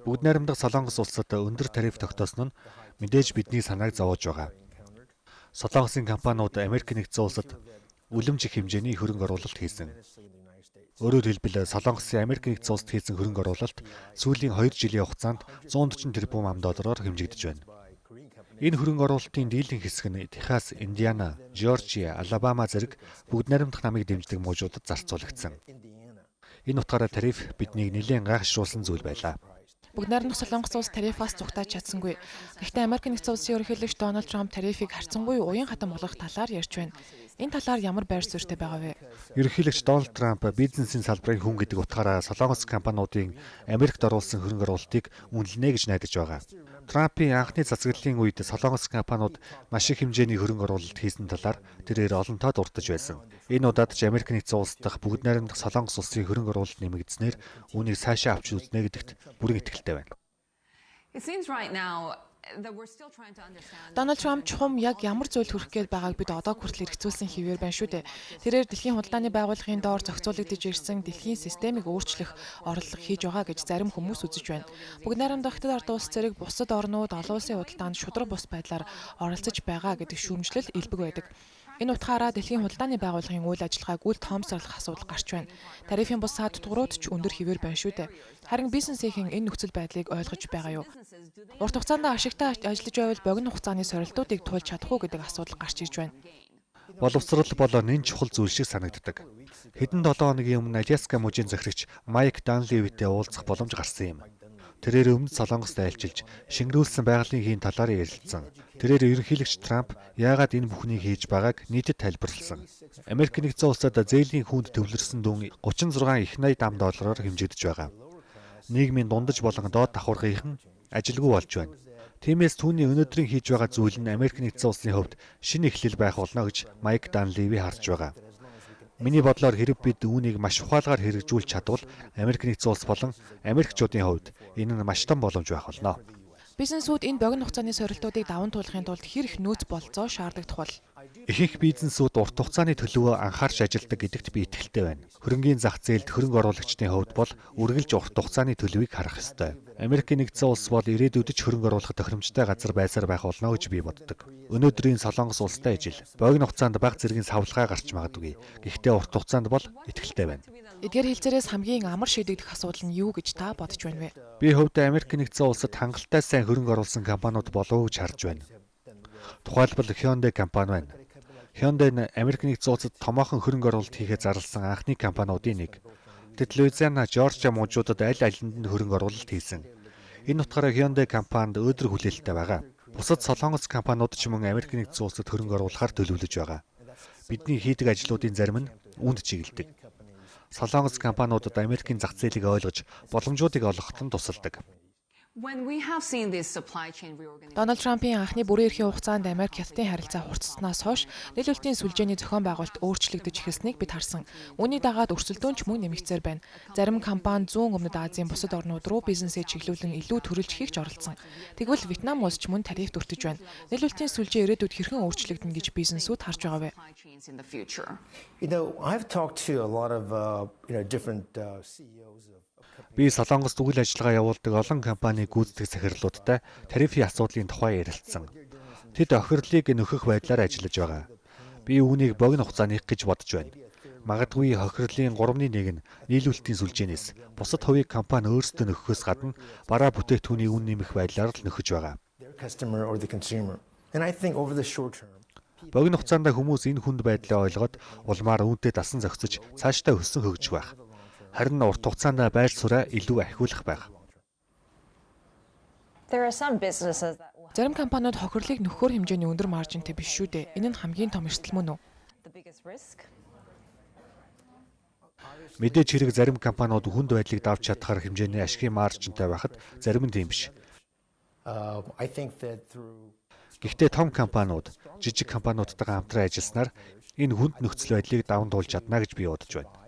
Бүгд найрамдах Солонгос улсад өндөр тариф тогтоосон нь мэдээж бидний санааг зовоож байгаа. Солонгосын компаниуд Америк нэгдсэн улсад үлэмж их хэмжээний хөрөнгө оруулалт хийсэн. Өөрөөр хэлбэл, Солонгосын Америк нэгдсэн улсад хийсэн хөрөнгө оруулалт сүүлийн 2 жилийн хугацаанд 140 тэрбум ам доллараар хэмжигдэж байна. Энэ хөрөнгө оруулалтын дийлэнх хэсэг нь Техас, Индиана, Жоржиа, Алабама зэрэг бүгд найрамдах намыг дэмждэг мужуудад зарцуулагдсан. Энэ утгаараа тариф биднийг нэлээн гайхшруулсан зүйл байлаа. Бүгд найрамдах Солонгос улс тарифаас зугтааж чадсангүй. Гэхдээ Америк нэгдсэн улсын ерөнхийлөгч Дональд Трамп тарифыг харьцангуй уян хатан болгох талаар ярьж байна. Энэ талаар ямар байр суурьтай байгаа вэ? Ерөнхийлөгч Дональд Трамп бизнесийн салбарын хүн гэдэг утгаараа Солонгос компаниудын Америкт оруулсан хөрөнгө оруулалтыг үнэлнэ гэж найдаж байгаа. Трампын анхны цацаглалын үед Солонгос компаниуд маш их хэмжээний хөрөнгө оруулалт хийсэн талаар тэрээр олонтаа дурдаж байсан. Энэ удаад ч Америк нэгдсэн улс дахь бүгд найрамдах Солонгос улсын хөрөнгө оруулалт нэмэгдсэнээр үүнийг цаашаа авч үзнэ гэдэгт бүрэн итгэлтэй байна. It seems right now that we're still trying to understand. Дональд Трамп чухам яг ямар зүйл хүрэх гээд байгааг бид одоо хүртэл эргцүүлсэн хэвээр байна шүү дээ. Тэрээр дэлхийн худалдааны байгууллагын доор зохицуулагдаж ирсэн дэлхийн системийг өөрчлөх оролдлого хийж байгаа гэж зарим хүмүүс үзэж байна. Бүгд найрамдах Хятад ард улс зэрэг бусад орнууд олон улсын худалдаанд шударга бус байдлаар оролцож байгаа гэдэг шүүмжлэл элбэг байдаг. Энэ утгаараа дэлхийн худалдааны байгууллагын үйл ажиллагааг үл тоомсорлох асуудал гарч байна. Тарифын бус саад утгаарууд ч өндөр хэвээр байна шүү дээ. Харин бизнесийн энэ нөхцөл байдлыг ойлгож байгаа юу? Урт хугацаанд ашигтай ажиллаж байвал богино хугацааны сорилтуудыг тулж чадах уу гэдэг асуудал гарч ирж байна. Боловсрол бол нэн чухал зүйл шиг санагддаг. Хэдэн 7 хоногийн өмнө Аляска мужийн захирагч Майк Данливитэй уулзах боломж гарсан юм. Тэрээр өмнөд Солонгост айлчилж шингэрүүлсэн байгалийн хийн талаар ярилцсан. Тэрээр ерөнхийлөгч Трамп яагаад энэ бүхнийг хийж байгааг нийтэд тайлбарласан. Америк нэгдсэн улсад зээлийн хүнд төвлөрсөн дүн 36 их 80 ам доллараар хэмжигдэж байгаа. Нийгмийн дундаж болон доод давхаргынхан ажилгүй болж байна. Тиймээс түүний өнөөдрийн хийж байгаа зүйл нь Америк нэгдсэн улсын хувьд шинэ эхлэл байх болно гэж Майк Данливи харж байгаа. Миний бодлоор, хэрэв бид үүнийг маш ухаалгаар хэрэгжүүлж чадвал Америк нэгдсэн улс болон Америкчуудын хувьд энэ нь маш том боломж байх болно. Бизнесүүд энэ богино хугацааны сорилтуудыг даван туулахын тулд хэр их нөөц бололцоо шаардагдах бол? Ихэнх бизнесүүд урт хугацааны төлөвөө анхаарч ажилладаг гэдэгт би итгэлтэй байна. Хөрөнгийн зах зээлд хөрөнгө оруулагчдын хувьд бол үргэлж урт хугацааны төлөвийг харах ёстой. Америкийн нэгдсэн улс бол ирээдүйд ч хөрөнгө оруулах тохиромжтой газар байсаар байх болно гэж би боддог. Өнөөдрийн Солонгос улстай ижил. Богино хугацаанд бага зэргийн савлгаа гарч магадгүй. Гэхдээ урт хугацаанд бол итгэлтэй байна. Эдгээр хэлцээрээс хамгийн амар шийдэгдэх асуудал нь юу гэж та бодож байна вэ? Би хувьдаа Америк нэгдсэн улсад хангалттай сайн хөрөнгө оруулсан компаниуд болов уу гэж харж байна. Тухайлбал, Hyundai компани байна. Hyundai нь Америк нэгдсэн улсад томоохон хөрөнгө оруулалт хийхэд зарласан анхны компаниудын нэг. Тэд Луизиана, Жоржиа мужуудад аль алинд нь хөрөнгө оруулалт хийсэн. Энэ утгаараа Hyundai компанид өөдрөг хүлээлттэй байгаа. Бусад Солонгос компаниуд ч мөн Америк нэгдсэн улсад хөрөнгө оруулахаар төлөвлөж байгаа. Бидний хийдэг ажлуудын зарим нь үүнд чиглэдэг. Солонгос компаниудад Америкийн зах зээлийг ойлгож, боломжуудыг олгоход нь тусалдаг. When we have seen this supply chain reorganization. Дональд Трампын анхны бүрэн эрхийн хугацаанд Америк Хятадын харилцаа хурцсанаас хойш нийлүүлэлтийн сүлжээний зохион байгуулалт өөрчлөгдөж эхэлснийг бид харсан. Үүний дагаад өрсөлдөөн ч мөн нэмэгдсээр байна. Зарим компани зүүн өмнөд Азийн бусад орнууд руу бизнесээ чиглүүлэн илүү төрөлж хийх ч оролдсон. Тэгвэл Вьетнам улс ч мөн тарифт өртөж байна. Нийлүүлэлтийн сүлжээ ирээдүйд хэрхэн өөрчлөгдөнө гэж бизнесүүд харж байгаа вэ? Supply chains in the future. I've talked to a lot of different CEOs of Би Солонгост үйл ажиллагаа явуулдаг олон компани гүйцэтгэх захирлуудтай тарифын асуудлын тухай ярилцсан. Тэд хохирлыг нөхөх байдлаар ажиллаж байгаа. Би үүнийг богино хугацааных гэж бодож байна. Магадгүй хохирлын 3-ны 1 нь нийлүүлэлтийн сүлжээнээс, бусад хувийг компани өөрсдөө нөхөхөөс гадна бараа бүтээгдэхүүний үнэ нэмэх байдлаар л нөхөж байгаа. Their customer or the consumer. And I think over the short term, Богино хугацаанд хүмүүс энэ хүнд байдлаа ойлгоод улмаар үүнтэй дасан зохицож цаашдаа өссөн хөгжих байх. Харин урт хугацаанд байр сууриа илүү ахиулах байх. There are some businesses that will Зарим компаниуд хохирлыг нөхөхөөр хэмжээний өндөр маржинтай биш шүү дээ. Энэ нь хамгийн том эрсдэл мөн үү? The biggest risk. Мэдээж хэрэг зарим компаниуд хүнд байдлыг давж чадахаар хэмжээний ашигын маржинтай байхад зарим нь тийм биш. I think that through Гэхдээ том компаниуд жижиг компаниудтайгаа хамтран ажилласанаар энэ хүнд нөхцөл байдлыг даван туулж чадна гэж би бодож байна.